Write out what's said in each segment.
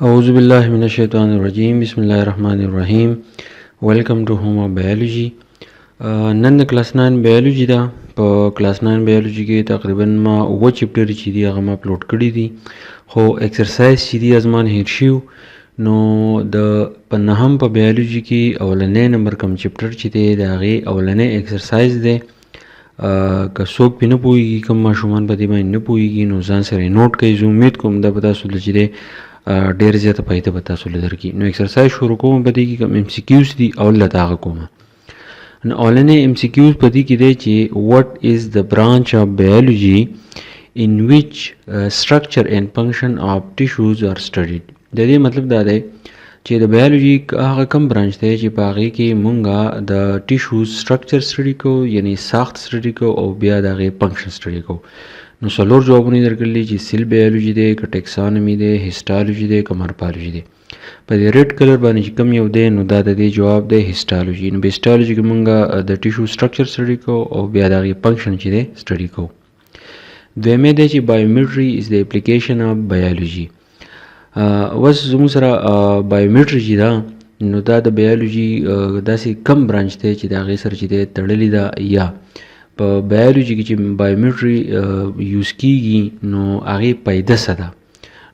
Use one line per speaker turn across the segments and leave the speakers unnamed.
اعوذ بالله من الشیطان الرجیم، بسم الله الرحمن الرحیم. Welcome to Home of Biology. نن د کلاس 9 بیولوژي ده. په کلاس 9 بیولوژي کې تقریبا ما اووه chapter چې دي هغه ما اپلوډ کړي دي، خو exercise چې دي ازمان هیر شیو. نو د په نهم په بیولوژي کې اولنی نمبر کوم chapter چې دی د هغې اولنی exercise دی. که څوک پې نه پوهېږي، کوم ماشومان په دې باندې نه پوهېږي، نو ځان سره یې note کوي. زه امید کوم دا به تاسو له چې دی ډېر زیاته فایده به تاسو له درکړي. نو exercise شروع کوم. په دې کې کوم MCQs دي، اول له هغه کوم. نو اولنې MCQs په دې کې دی چې what is the branch of biology in which structure and function of tissues are studied؟ د دې مطلب دا دی چې د بیولوژي هغه کوم branch دی چې په هغې کې مونږه د tissues structure study کوو، یعنی ساخت study کوو او بیا د هغې function study کوو. نو څلور جوابونه یې درکړلي چې cell biology دی که taxonomy دی، histology دی که morphology دی. په دې red color باندې چې کوم یو دی، نو دا د دې جواب دی، histology. نو په histology کې مونږه د tissue structure study کوو او بیا د هغې function چې دی study کوو. دویمه دی چې biometry is the application of biology. اوس زموږ سره biometry چې ده، نو دا د بیولوژي داسې کم branch دی چې د هغې سره چې دی تړلې ده، یا په بیولوژي کې چې biometry use کیږي، نو هغې پیده څه ده؟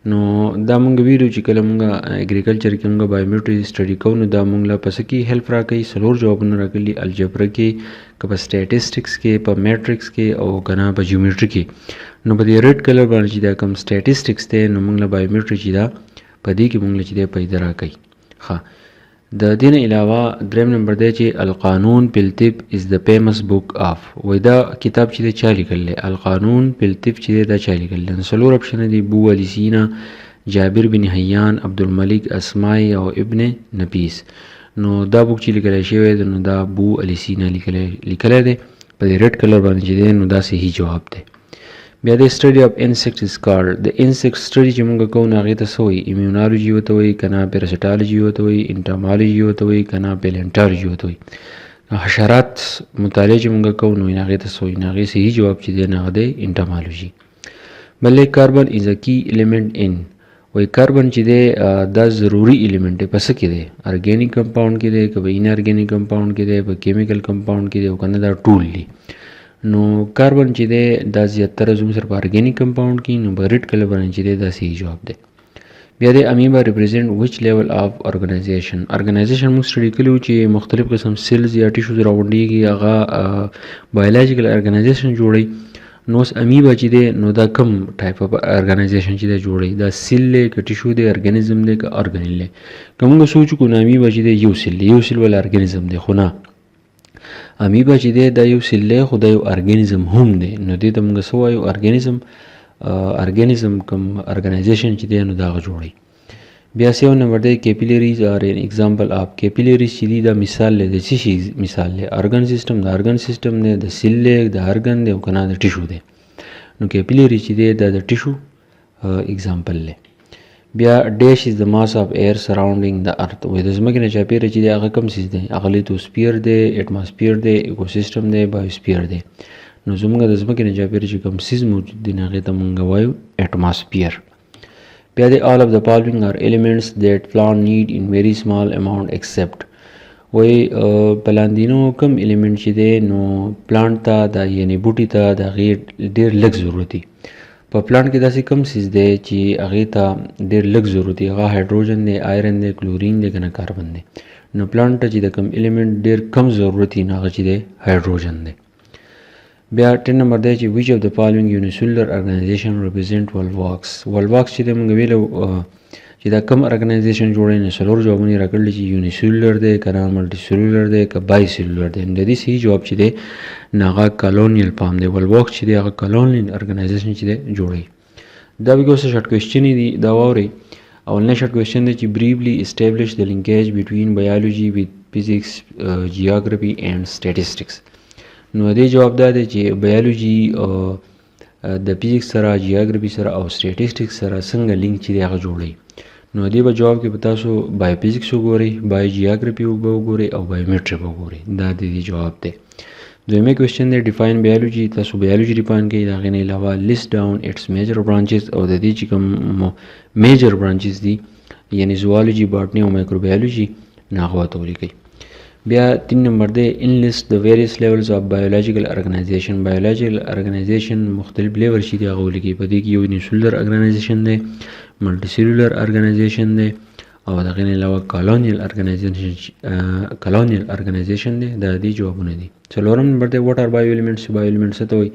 نو دا مونږ ویلو چې کله مونږ agriculture کې مونږ biometry study کوو، نو دا مونږ له په څه کې help راکوي؟ څلور جوابونه راکړي: الجبره کې که په statistics کې، په matrix کې او که نه په geometry کې. نو په دې red color باندې چې دا کوم statistics دی، نو مونږ له biometry چې ده په دې کې مونږ له چې دی پیدا راکوي. ښه، د دې نه علاوه دریم نمبر دی چې القانون فی الطب is the famous book of. وایي دا کتاب چې دی چا لیکلی دی؟ القانون فی الطب چې دی دا چا لیکلی دی؟ نو څلور option دي: بو علی سینا، جابر بن حیان، عبدالملک اسماعی او ابن نفیس. نو دا book چې لیکلی شوی دی، نو دا بو علی سینا لیکلی دی. په دې red color باندې چې دی، نو دا صحیح جواب دی. بیا د study of insect is called. د insect study چې موږ کوو، نو هغې ته څه وایي؟ Immunology ورته وایي که نه parasitology ورته وایي، entomology ورته وایي که نه paleontology ورته وایي؟ حشرات مطالعه چې موږ کوو، نو هغې ته څه وایي؟ نو هغې صحیح جواب چې دی، نو هغه دی entomology. بلې، carbon is a key element in. وایي کاربن چې دی دا ضروري element دی، په څه کې دی؟ Organic compound کې دی که په inorganic compound کې دی، په chemical compound کې دی او که نه دا ټول دي؟ نو کاربن چې دی دا زیاتره زموږ سره په organic compound کې، نو په red color باندې چې دی دا صحیح جواب دی. بیا دی amoeba represent which level of organization؟ Organization موږ study کړو چې مختلف قسم cells یا tissues راغونډېږي، هغه biological organization جوړوي. نو اوس amoeba چې دی، نو دا کوم type of organization چې دی جوړوي؟ دا cell دی که tissue دی، organism دی که organelle دی؟ که موږ سوچ وکړو، نو amoeba چې دی یو cell دی، یو cell ولا organism دی، خو نه، amoeba چې دی دا یو cell دی، خو دا یو organism هم دی. نو دې ته موږ څه وایو؟ Organism. Organism کوم organization چې دی، نو دا هغه جوړوي. بیا 7 نمبر دی، capillaries are an example of. Capillaries چې دي دا مثال دی د څه شي مثال دی؟ Organ system، د organ system دی، د cell دی، د ارګن دی او که نه د tissue دی؟ نو capillary چې دی دا د tissue example دی. بیا dash is the mass of air surrounding the earth. وایي د ځمکې نه چاپېره چې دی هغه کوم څیز دی؟ هغه lithosphere دی، atmosphere دی، ecosystem دی، biosphere دی؟ نو زموږ د ځمکې نه چاپېره چې کوم څیز موجود دی، نو هغې ته مونږ وایو atmosphere. بیا دی all of the following are elements that plant need in very small amount except. وایي په لاندینو کوم element چې دی، نو plant ته د یعنی بوټي ته د هغې ډېر لږ ضرورت دی؟ په plant کې داسې کوم څیز دی چې هغې ته ډېر لږ ضرورت دی؟ هغه هایدروجن دی، iron دی، کلورین دی که نه کاربن دی؟ نو plant ته چې د کوم element ډېر کم ضرورت وي، نو هغه چې دی هایدروجن دی. بیا 10 نمبر دی چې which of the following unicellular organization represent Volvox؟ Volvox چې دی موږ ویلو چې دا کوم organization جوړوي؟ نو څلور جوابونه یې راکړل چې unicellular دی که نه multicellular دی که bicellular دی. نو د دې صحیح جواب چې دی، نو هغه colonial form دی. Volvox چې دی هغه colonial organization چې دی جوړوي. دا به اوس short question دي، دا واورئ. اولنی short question دی چې briefly establish the linkage between biology with physics, geography and statistics. نو دې جواب دا دی چې بیولوژي د فزیکس سره، جیوګرافي سره او statistics سره څنګه لینک چې دی هغه جوړوي. نو دې په جواب کې به تاسو biophysics وګورئ، biogeography به وګورئ او biometry به وګورئ. دا د دې جواب دی. دویمه question دی، define biology. تاسو بیولوژي define کړئ. د هغې نه علاوه list down its major branches، او د دې چې کوم major branches دي یعنی زوالوجي، باټني او مایکروبیولوژي، نو هغه ورته ولیکئ. بیا 3 نمبر دی enlist the various levels of biological organization. Biological organization مختلف لیول چې دی هغه ولیکئ. په دې کې یو unicellular organization دی، multi cellular organization دی، او د هغې نه علاوه colonial organization، colonial organization دی. دا دې جوابونه دي. څلورم نمبر دی what are bio elements، bio elements څه ته وایي،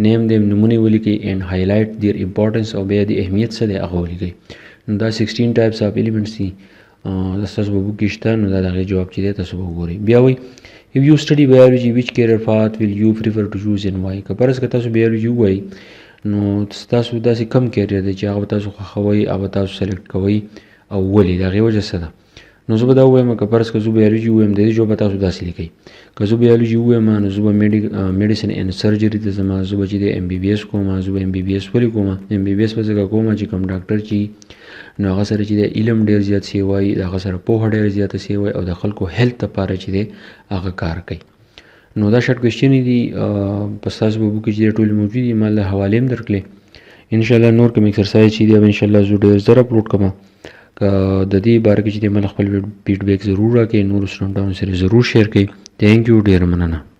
name them، نمونې ولیکئ، and highlight their importance، او بیا د اهمیت څه دی هغه ولیکئ. نو دا 16 types of elements دي، دا ستاسو په book کې شته، نو دا د هغې جواب چې دی تاسو به وګورئ. بیا وایي if you study biology which career path will you prefer to choose and why. که فرض که تاسو بیولوژي ووایئ نو ستاسو داسې کم career دی چې هغه به تاسو خوښوئ، هغه به تاسو select کوئ او ولې، د هغې وجه څه ده. نو زه به دا ووایم که فرض که زه بیولوژي ووایم د دې جواب به تاسو داسې لیکئ، که زه بیولوژي ووایم نو زه به medicine and surgery ته ځم، زه به چې دی MBBS کوم، زه به MBBS ولې کوم، MBBS به ځکه کوم چې کوم ډاکټر چې نو هغه سره چې دی علم ډېر زیات سی وایي، د هغه سره پوهه ډېره زیاته سی وایي، او د خلکو health لپاره چې دی هغه کار کوي. نو دا short question دي، په ستاسو په book کې چې دی ټولې موجود دي، ما له حوالې هم درکړې. انشاءالله نور کوم exercise چې دی به انشاءالله زه ډېر زر اپلوډ کړم. که د دې باره کې چې دی ما له خپل feedback ضرور راکړئ، نورو سټوډنټانو سره ضرور share کړئ. Thank you، ډېره مننه.